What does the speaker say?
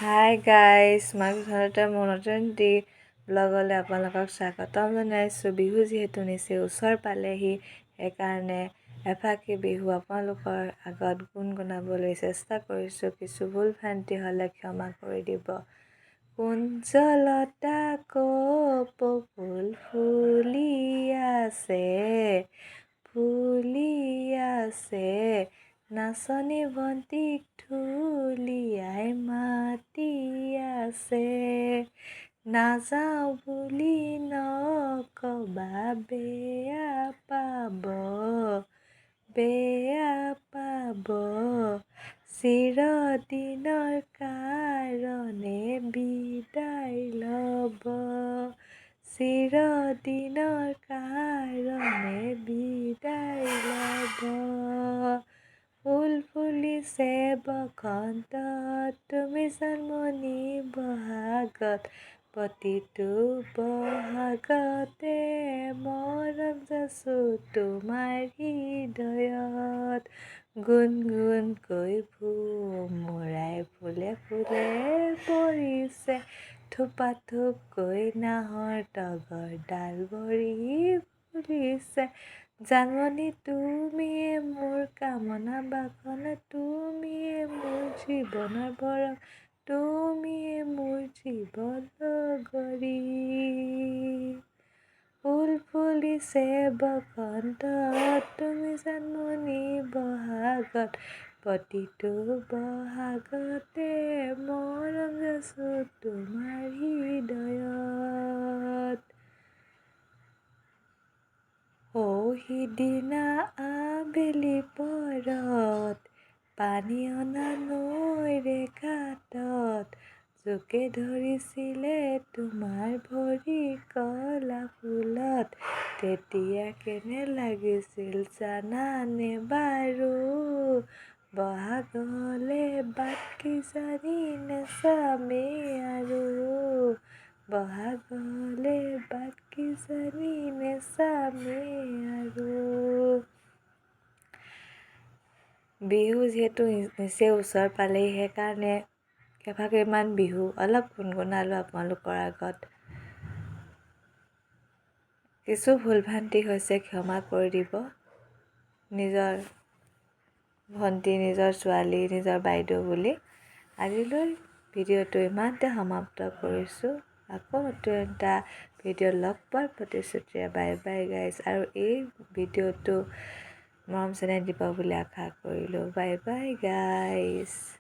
Hi guys, মই ঘৰতে মোৰ নতুন এটি ব্লগলৈ আপোনালোকক স্বাগতম জনাইছোঁ। বিহু যিহেতু নিচেই ওচৰ পালেহি, সেইকাৰণে এফাঁকি বিহু আপোনালোকৰ আগত গুণগুণাবলৈ চেষ্টা কৰিছোঁ। কিছু ভুল ভ্ৰান্তি হ'লে ক্ষমা কৰি দিব। কুঞ্জলতা কপৌ ফুল ফুলি আছে, ফুলি আছে, নাচনী ভন্টিক ঢুলীয়াই মাতি আছে। নাযাওঁ বুলি নকবা, বেয়া পাব, বেয়া পাব, চিৰদিনৰ কাৰণে বিদায় ল'ব, চিৰদিনৰ কাৰণে বিদায় ল'ব। ফুল ফুলিছে বসন্তত, তুমি জন্মনি বহাগত, প্ৰতিটো বহাগতে মৰম যাচোঁ তোমাৰ হৃদয়ত। গুণগুণকৈ ভোমোৰাই ফুলে ফুলে পৰিছে, থোপা থোপকৈ নাহৰ তগৰ ডাল ভৰি ফুলিছে। জানমণি তুমিয়ে মোৰ কামনা বাসনা, তুমিয়ে মোৰ জীৱনৰ ভৰসা, তুমিয়ে মোৰ জীৱন লগৰী। ফুল ফুলিছে বসন্তত, তুমি জানমণি বহাগত, প্ৰতিটো বহাগতে মৰম যাচোঁ তোমাৰ হৃদয়ত। সৌ সিদিনা আবেলি পৰত, পানী অনা নৈৰে ঘাটত, জোকে ধৰিছিলে তোমাৰ ভৰি কলা ফুলত। তেতিয়া কেনে লাগিছিল জানানে বাৰু? বহাগলে বাট কিজানি নাচামেই আৰু, বহাগলে বাট কিজানি নাচামেই আৰু। বিহু যিহেতু নিচেই ওচৰ পালেহি, সেইকাৰণে কেইফাঁকিমান বিহু অলপ গুণগুণালোঁ আপোনালোকৰ আগত। কিছু ভুল ভ্ৰান্তি হৈছে, ক্ষমা কৰি দিব। নিজৰ ভণ্টি, নিজৰ ছোৱালী, নিজৰ বাইদেউ বুলি আজিলৈ ভিডিঅ'টো ইমানতে সমাপ্ত কৰিছোঁ। আকৌ নতুন এটা ভিডিঅ' লগ পোৱাৰ প্ৰতিশ্ৰুতিৰে বাই বাই গাইজ। আৰু এই ভিডিঅ'টো মৰম চেনেহ দিব বুলি আশা কৰিলোঁ। Bye bye guys.